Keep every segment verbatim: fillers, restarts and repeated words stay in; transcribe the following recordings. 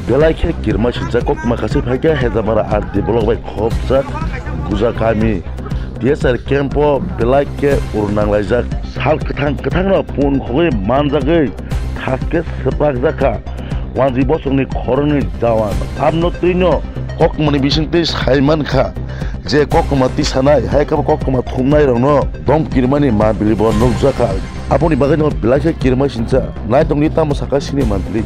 Belai khe kirima sincha koktwma kaisa phaikha Hejamara R D block bai khopjak Guja kami. T S R camp o belai khe ur nanglaijak. Sal kwthang kwthang no pun khogwi manjagwi thas khe swprakjakha. Wanji bosongni khoroknwi jawan. Abno twino koktwmani bisingtwi sai mankha je koktwma tisanai hai khe koktwma thumnai rokno dom kirimani mambili bo nukjakha. Aboni bagwi no belai khe kirima sincha. Naitongdi tamo sakha sini mantli.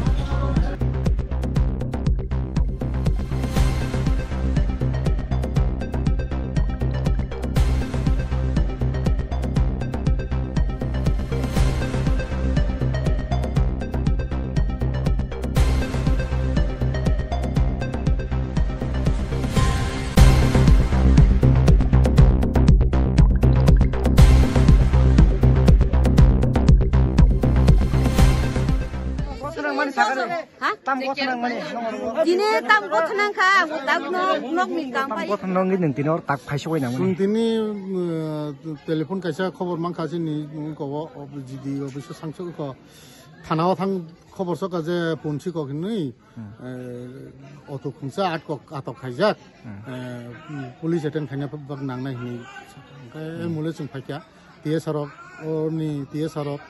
Ha? Tam kotha nang mani, nong oro. Dine tam kotha nang kha, ang tak nok, nok ni kam tam pai. Kotha nang ni tini or tak phai sogoi nang mani. Chwng tini, uh, telephone kaisa khobor mankha chini, nung ko, o, G D office o sangsu ko. Thana o thang khobor soka je punsi kok hinwi, hmm, eh, auto khungsa atkok atok khaijak. Hmm. Eh, police attend khaina bak nangnai hinwi. Khe, hmm, mole chwng phaikha. T S R rok, o ni T S R rok,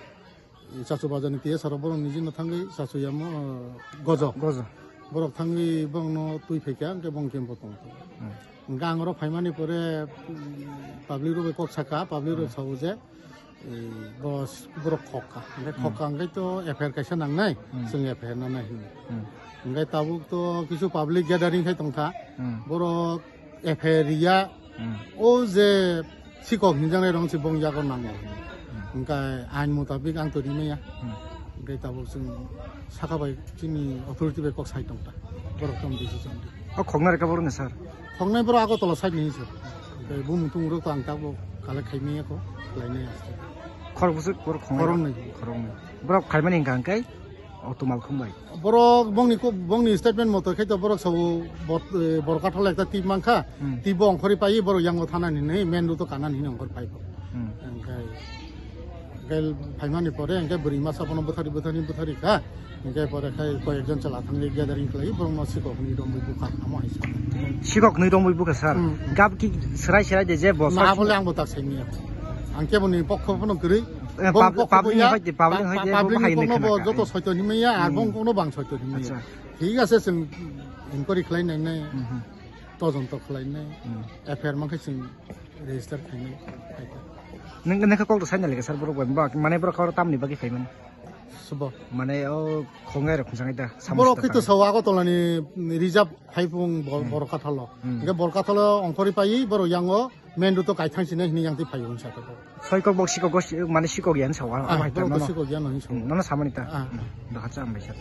Chachu bazar ni T S R rok borok niji no thangwi chachu yamo, eh, gojo. Gojo. Borok thangwi borok no twi phaikha, hwnkhe borok camp o tongo. Hmm. Hwnkhe ang oro phaimani pore, mm, public rok bai kok sakha, public rok, hmm, sao je, eh, boss borok khokha. Hwnkhe, hmm, khokha hwnkhe to F I R kaisa nangnai, hmm, chwng F I R nanai hinwi. Hmm. Hwnkhe tabuk to kisu public gathering khai tongkha. Hmm. Borok F I R ya, hmm, o je sikok hinjaknai rong se bong yago nango. Hmm. Hwnkhe ain mutabik ang to rimaya. Hmm. Hwnkhe tabuk chwng saka bai chini authority bai kok sai tongta. Borok tong decision di. O khoknai rwkha borok ni sir? Khoknai borok Agartala side ni sir. Hwnkhe bumung tumung rok to ang tabuk collect khai maya kho, khlai nai aste. Khorok bwswk borok khoknai? Khoroknwi. Khoroknwi. Borok phaimani hwnkha hwnkhe? O Tumal Khumbai. Borok bongni ko-, bongni statement moto khe to borok sao bot-, eh, Borkathal ekta tip mankha, hmm, tip bo ongkhorwi paiwi borok yango thanani hinwi main road o kanani hinwi ongkhor phai bo. Hmm. Hwnkhe, hwnkhe phaimani pore hwnkhe bwrwi masa bono bwthari, bwthari, bwthari kha, hwnkhe pore khai koi ekjon chwla thangwi gathering khlaiwi borokno sikok hwnwi romwi bukha amo hai sa. Sikok hwnwi romwi bukha sir? Hmm. Gab ki serai serai de je bo na sir bole ang bo tak saimanya. Ang keboni pokho phano kwrwi. Eh, borok pub-, pokho public buya, ni hoite, public ni pa-, hoite public bo ni hai kokno hinwi bo khna joto kha. Soito hinmaya, ar, hmm, bong kokno bang soito hinmaya. Acha. Thik ase, chwng inquiry khlai nai nai, mhm, tojonto khlai nai, hmm, F I R mankhe chwng register khainai, khaikha. Nwng, nwng khe kok to saina lekha sir borok bai, ba, mane borok khe oro tamni bagwi phaimani? Subo. Mane o khongnai rok khungsangnai da, samung borok sita khe to tang. Sao Agartala ni reserve phaipung bor-, hmm, Borkathalo. Hmm. Hwnkhe Borkathalo ongkhorwi paiwi borok yango main road o kaithang sini hini yang twi phaio hinsa to. Soi kok bok sikok go si-, mane sikok yan sao, ah, ah, hai borok to nono. Sikok yan hinsa. Hmm, nono samani ta. Ah. Hmm, doha cha ambai sa.